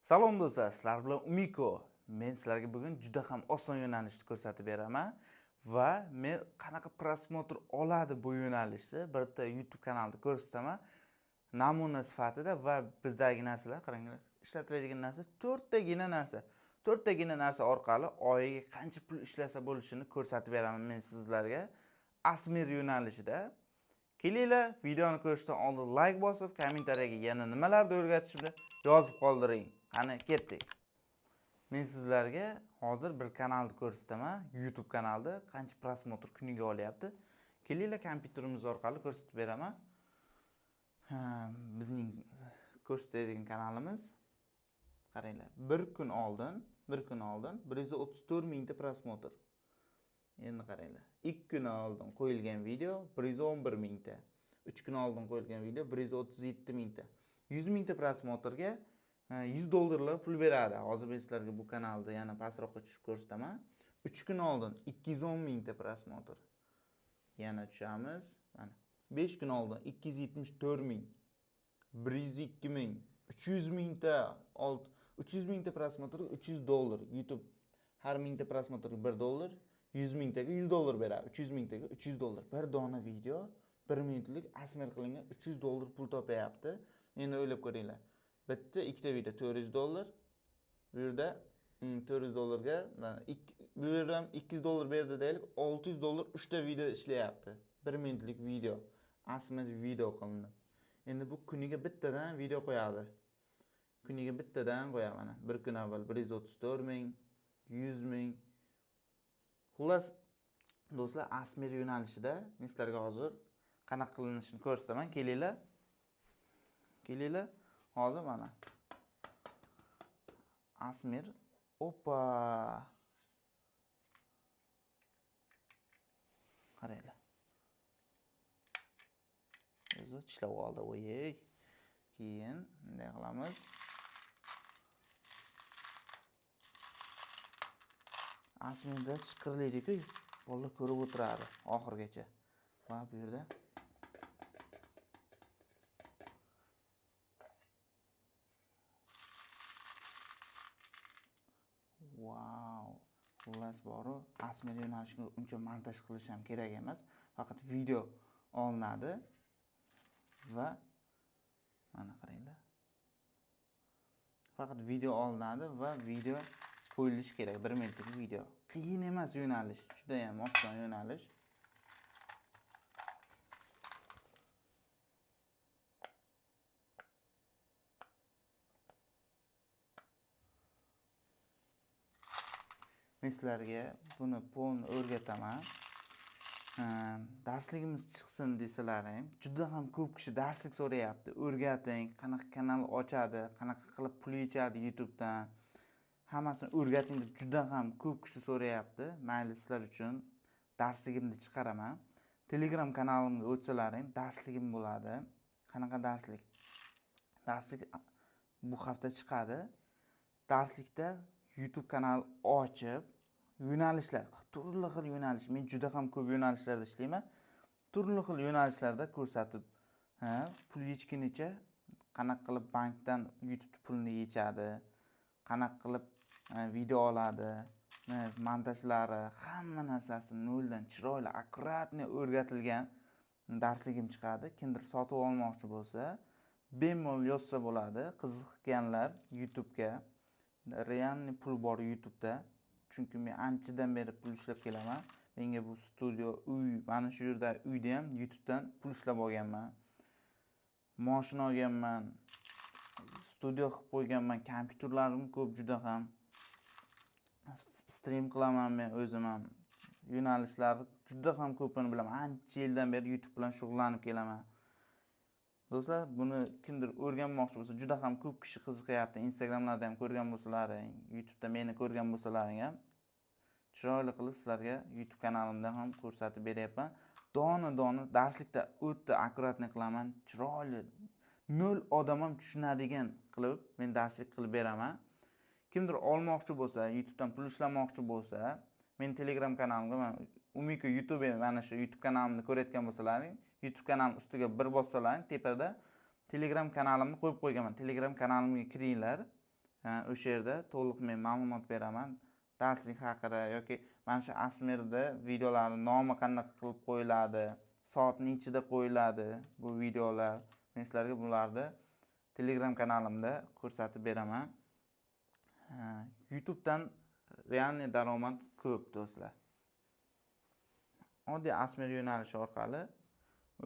Salom do'stlar, sizlar bilan Umiko. Men sizlarga bugun juda ham oson yo'nalishni ko'rsatib beraman va men qanaqa prosmotr oladi bu yo'nalishni bitta YouTube kanalda ko'rsataman namuna sifatida va bizdagi narsalar qaranglar, ishlatiladigan narsa to'rttagina narsa. To'rttagina narsa orqali oyiga qancha pul ishlasa bo'lishini ko'rsatib beraman men sizlarga Asmir yo'nalishida. Kelinglar, videoni ko'rishdan oldin like bosib, kommentariyaga yana nimalarni o'rgatishimni yozib qoldiring. Qani ketdik. Men sizlarga hozir bir kanalni ko'rsataman, YouTube kanalda qancha prosmotr kuniga olyapti. Kelinglar, kompyuterimiz orqali ko'rsatib beraman. Ha, bizning ko'rsatadigan kanalimiz. Qaranglar, bir kun oldin 134 mingta prosmotr. Endi qaranglar, 2 kun oldin qo'yilgan video 111 mingta, 3 kun oldin qo'yilgan video 137 mingta. 100 mingta prosmotrga 100 dollarlar pul beradi. Hozir men sizlarga bu kanalda yana pastroqqa tushib ko'rsataman. 3 kun oldin 210 mingta prosmotr. Yana tushamiz. Mana 5 kun oldin 274 ming, 102 ming, 300 mingta, 300 mingta prosmotrga 300 dollar. YouTube har mingta prosmotrga 1 dollar, 100 mingtaga 100 dollar beradi. 300 mingtaga 300 dollar. Bir dona video 1 minutlik asmer qilingan 300 dollar pul topayapti. Endi o'ylab ko'ringlar. Bitta, ikkita video 400 dollar. Bu yerda 400 dollarga, mana bu yerda ham 200 dollar berdi deylik, 600 dollar 3 ta video ishlayapti. 1 minutlik video, asmer video qilindi. Endi bu kuniga bittadan video qo'yadi. Kuniga bittadan qo'yadi mana. Bir kun avval 134 ming, 100 ming. Xullas do'stlar, asmer yo'nalishida men sizlarga hozir qanaqa qilinishini ko'rsataman. Kelinglar. Kelinglar. Hozir mana Asmir, opa. Qaranglar. O'zi tishlab oldi, o'yey. Keyin bunday qilamiz. Asmirda chiqirilaydi-ku, bolalar ko'rib o'tiradi oxirigacha. Va bu yerda wow, xullas boru Asmir yo'nalishiga uncha montaj qilish ham kerak emas, faqat video olinadi va mana qaranglar. Faqat video olinadi va video qo'yilishi kerak, 1 minutlik video. Qiyin emas yo'nalish, juda ham oson yo'nalish. Men sizlarga buni polni o'rgataman. Darsligimiz chiqsin desalaring, juda ham ko'p kishi darslik so'rayapti. O'rgating, qanaqa kanal ochadi, qanaqa qilib pul yechadi YouTube'dan. Hammasini o'rgating deb juda ham ko'p kishi so'rayapti. Mayli, sizlar uchun darsligimni chiqaraman. Telegram kanalimga o'tsalaring, darsligim bo'ladi. Qanaqa darslik? Darslik bu hafta chiqadi. Darslikda YouTube kanal ochib, yo'nalishlar, turli xil yo'nalish. Men juda ham ko'p yo'nalishlarda ishlayman. Turli xil yo'nalishlarda ko'rsatib, ha, pul yechgunicha qanaqa qilib bankdan YouTube pulini yechadi, qanaqa qilib video oladi, montajlari, hamma narsasi noldan chiroyli, akkuratni o'rgatilgan darsligim chiqadi. Kimdir sotib olmoqchi bo'lsa, bemalol yozsa bo'ladi. Qiziqqanlar YouTube'ga, realniy pul bor YouTube'da. Chunki men anchadan beri pul ishlab kelaman. Menga bu studio, uy, mana shu yerda uyda ham YouTube'dan pul ishlab olganman. Mashina olganman, studio qilib qo'yganman, kompyuterlarim ko'p juda ham. Stream qilaman men o'zim ham. Yo'nalishlarni juda ham ko'pini bilaman. Ancha yildan beri YouTube bilan shug'ullanib kelaman. Do'stlar, buni kimdir o'rganmoqchi bo'lsa, juda ham ko'p kishi qiziqyapti. Instagramlarda ham ko'rgan bo'lsalaring, YouTube'da meni ko'rgan bo'lsalaring ham chiroyli qilib sizlarga YouTube kanalimda ham ko'rsatib beryapman. Dona-dona darslikda o'ta akkuratni qilaman, chiroyli nol odam ham tushunadigan qilib men darslik qilib beraman. Kimdir olmoqchi bo'lsa, YouTube'dan pul ishlamoqchi bo'lsa, men Telegram kanalimga, mana Umiko YouTube, mana shu YouTube kanalimni ko'rayotgan bo'lsalaring, YouTube kanalim ustiga bir bossalaring, tepada Telegram kanalimni qo'yib qo'yganman. Telegram kanalimga kiringlar. O'sha yerda to'liq men ma'lumot beraman. Darslik haqida yoki mana shu Asmerda videolarning nomi qanaqa qilib qo'yiladi, soat nechida qo'yiladi bu videolar. Men sizlarga bularni Telegram kanalimda ko'rsatib beraman. YouTube'dan realniy daromad ko'p do'stlar. Oddiy Asmer yo'nalishi orqali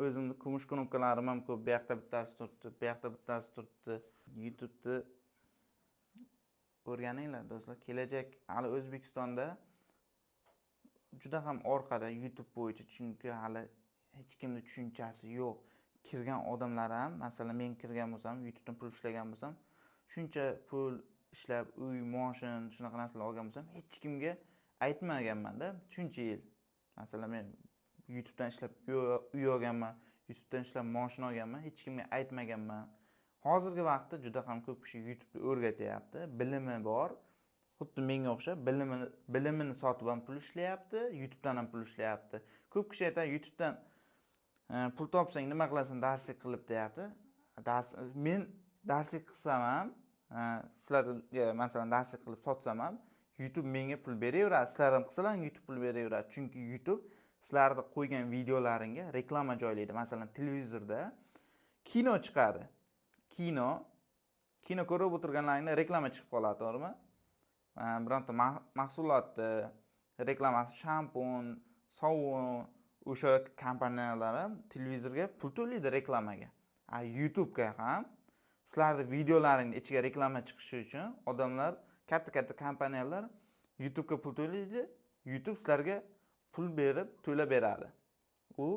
o'zimni kumush knopkalarim ham ko'p. Bu yoqda bittasi turibdi, bu yoqda bittasi turibdi. YouTube'ni o'rganinglar do'stlar. Kelajak hali O'zbekistonda juda ham orqada YouTube bo'yicha, chunki hali hech kimning tushunchasi yo'q. Kirgan odamlar ham, masalan, men kirgan bo'lsam, YouTube'dan pul ishlagan bo'lsam, shuncha pul ishlab, uy, moshin, shunaqa narsalar olgan bo'lsam, hech kimga aytmaganman-da, shuncha yil. Masalan, men YouTube'dan ishlab uy olganman, YouTube'dan ishlab moshin olganman, hech kimga aytmaganman. Hozirgi vaqtda juda ham ko'p kishi YouTube'ni o'rgatyapti, bilimi bor. Xuddi menga o'xshab bilimini sotib ham pul ishlayapti, YouTube'dan ham pul ishlayapti. Ko'p kishi aytadi, YouTube'dan pul topsang nima qilasan, darslik qilib deyapti. Men darslik qilsam ham, sizlarga masalan darslik qilib sotsam ham, YouTube menga pul beraveradi. Sizlar ham qilsalar YouTube pul beraveradi. Chunki YouTube sizlarni qo'ygan videolaringga reklama joylaydi. Masalan, televizorda kino chiqadi. Kino ko'rib o'tirganlaringda reklama chiqib qoladi, to'g'rimi? Bironta mahsulotni reklamasi, shampun, sovun, o'sha kompaniyalar ham televizorga pul to'laydi reklamaga. YouTube'ga ham sizlarning videolaringning ichiga reklama chiqishi uchun odamlar, katta-katta kompaniyalar YouTube'ga pul to'laydi. YouTube sizlarga pul berib to'lab beradi. U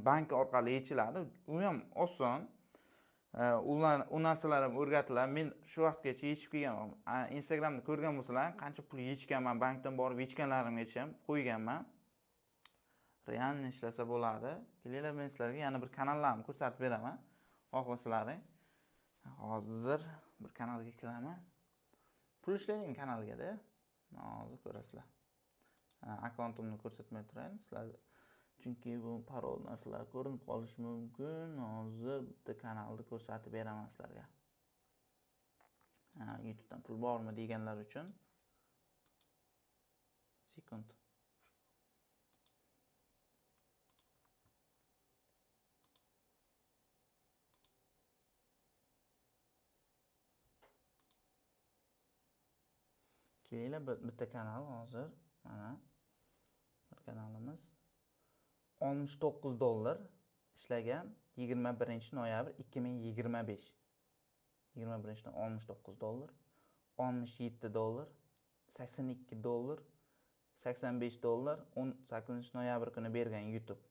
bank orqali yechiladi. U ham oson. U narsalar ham o'rgatiladi. Men shu vaqtgacha yechib kelganman. Instagramda ko'rgan bo'lsalar, qancha pul yechganman, bankdan borib yechganlarimgacha ham qo'yganman. Realni ishlasa bo'ladi. Kelinglar, men sizlarga yana bir kanallarni ko'rsatib beraman. Xohlasalaring. Hozir bir kanalga kiraman. Pul ishlaydigan kanalga-da. Hozir ko'rasizlar. Akkauntimni ko'rsatmay turayin sizlar, chunki bu parol narsalar ko'rinib qolishi mumkin. Hozir bitta kanalni ko'rsatib beraman sizlarga. YouTube'dan pul bormi deganlar uchun. Sekund. Kelinglar, bitta kanal hozir mana bir kanalimiz 69 dollar ishlagan 21 noyabr 2025. 21 69 dollar, 67 dollar, 82 dollar, 85 dollar 18 noyabr kuni bergan YouTube.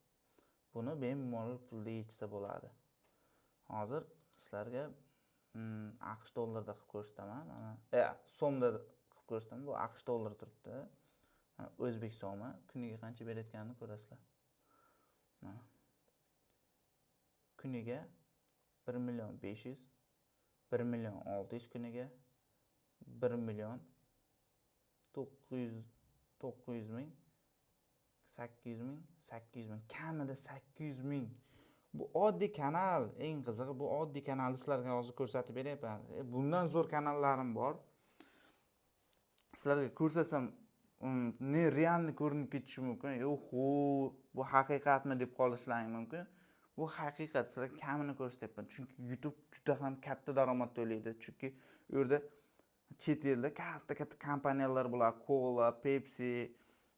Buni bemalol pulda yechsa bo'ladi. Hozir sizlarga AQSh dollarida qilib ko'rsataman. Mana, so'mda qilib ko'rsataman. Bu AQSh dollari turibdi. Mana o'zbek so'mi kuniga qancha berayotganini ko'rasizlar. Mana. Kuniga bir million besh yuz, bir million olti yuz kuniga, bir million to'qqiz yuz, to'qqiz yuz ming, sakkiz yuz ming, sakkiz yuz ming, kamida sakkiz yuz ming. Bu oddiy kanal, eng qizig'i bu oddiy kanalni sizlarga hozir ko'rsatib beryapman. Bundan zo'r kanallarim bor. Sizlarga ko'rsatsam, ne realni ko'rinib ketishi mumkin. Yo'q, bu haqiqatmi deb qolishlaring mumkin. Bu haqiqat, sizlarga kamini ko'rsatyapman. Chunki YouTube juda ham katta daromad to'laydi. Chunki u yerda chet elda katta-katta kompaniyalar bo'ladi, Cola, Pepsi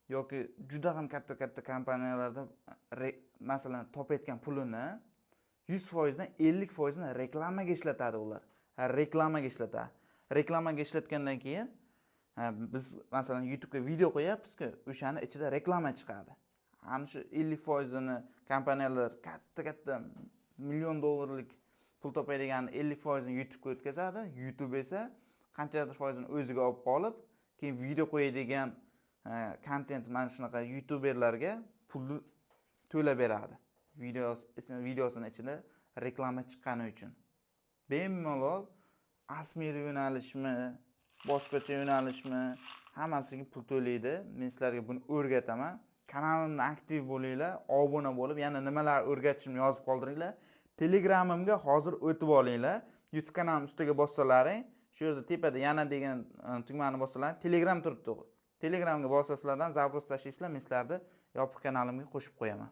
yoki juda ham katta-katta kompaniyalarda masalan topayotgan pulini 100%dan 50%ni reklamaga ishlatadi ular. Ha, reklamaga ishlatadi. Reklamaga ishlatgandan keyin, ha, biz masalan YouTube'ga video qo'yapmiz-ku, o'shani ichida reklama chiqadi. Ana shu 50%ini kompaniyalar katta-katta million dollarlik pul topadigan 50%ini YouTube'ga o'tkazadi. YouTube esa qanchadir foizini o'ziga olib qolib, keyin video qo'yadigan, ha, kontent mana shunaqa youtuberlarga pulni to'lab beradi. Videosini ichida reklama chiqqani uchun. Bemalol Asmer yo'nalishmi, boshqacha yo'nalishmi, hammasiga pul to'laydi. Men sizlarga buni o'rgataman. Kanalimda aktiv bo'linglar, obuna bo'lib, yana nimalar o'rgatishimni yozib qoldiringlar. Telegramimga hozir o'tib olinglar. YouTube kanalim ustiga bossalaring, Shu yerda tepada "Yana" degan tugmani bossalar, Telegram turibdi. Telegramga bosasizlardan запрос tashlaysizlar, men sizlarni yopiq kanalimga qo'shib qo'yaman.